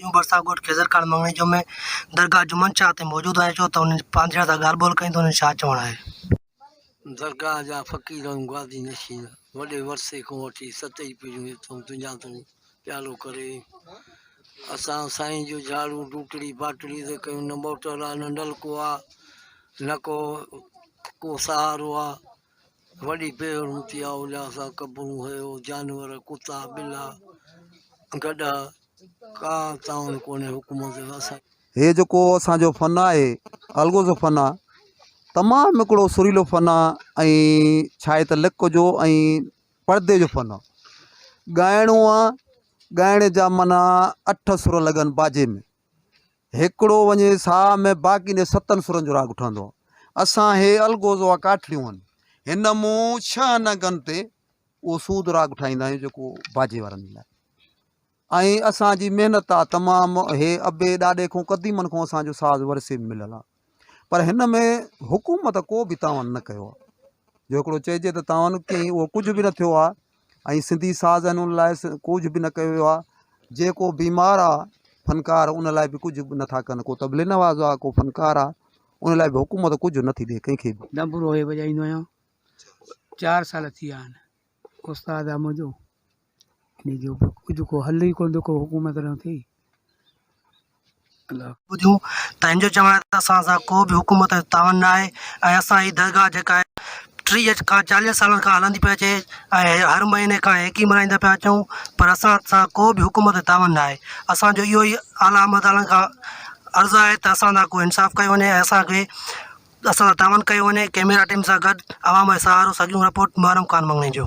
ٻيون ڀرسان ڳوٺ خضر خان مڱڻيجو ۾ درگاهه جمن شاهه تي موجود آهي ڇو ته انهن پانڌيئڙن سان ڳالهه ٻولهه ڪئي ته انهن ڇا چوڻ آهي. درگاهه جا فقير ۽ گادي نشين وڏي ورثي کان وٺي ست ئي پيڙهيون هتان تنهنجا تون پيالو ڪري اسان سائين جو جهاڙو ڊوٽڙي باٽڙي تي ڪيون نه موٽر آ نه نلڪو آ نه ڪو ڪو سهارو آ وڏي بي حرمتي آ اوليا سان قبرون هي هو جانور ڪتا ٻلا گڏهه ڪا تعاون ڪونهي حڪومت جو اسان هي جيڪو اسان جو فن آهي الغوزو فن آ تمام هڪڙو سريلو فن آ ۽ ڇا آهي ته لڪ جو ۽ پردي جو فن آ ڳائڻو آ ڳائڻي جا معنيٰ اٺ سر لڳن باجي ۾ هڪڙو وڃي ساهه ۾ باقي ني ستن سرن جو راڳ ٺهندو آ اسان هي الغوزو آ ڪاٺڙيون آهن هن مون ڇهن انگن تي اهو سود راڳ ٺاهيندا آهيون جيڪو باجي وارن لاء ۽ اسان جي محنت آ تمام هي ابي ڏاڏي کان قديمن کان اسان جو ساز ورثي ۾ مليل آ پر هن ۾ حڪومت ڪو به تعاون نه ڪيو آ جو هڪڙو چئجي ته تعاون ڪئين اهو ڪجهه به نه ٿيو آ ۽ سنڌي ساز آهن ان لاء ڪجهه به نه ڪيو ويو آ جيڪو بيمار آ فنڪار ان لاء به ڪجهه به نٿا ڪن ڪو طبلي نواز آ ڪو فنڪار آ ان لاء به حڪومت ڪجهه نٿي ڏي ڪنهن کي به. دنبورو هي وڄائيندو آهيان چار سال ٿي ويا آهن استاد آ منهنجو ان جو به ڪجهه ڪو حل ئي ڪونه ٿو ڪو حڪومت نه ٿئي الله. ٻڌيون ته هن جو چوڻ آهي ته اسان سان ڪو به حڪومت جو تعاون نه آهي ۽ اسان هي درگاهه جيڪا آهي 30 کان 40 سالن کان هلندي پئي اچي ۽ هر مهيني کان هيڪي ملهائيندا پيا اچون پر اسان سان ڪو به حڪومت جو تعاون نه آهي اسان جو اهو ئي اعليٰ عملدارن کان عرض آهي ته اسان سان ڪو انصاف ڪيو وڃي ۽ اسان کي اسان سان تعاون ڪيو وڃي ڪئميرا ٽيم سان گڏ عوام جو سهارو سڳيون رپورٽ محرم خان مڱڻيجو.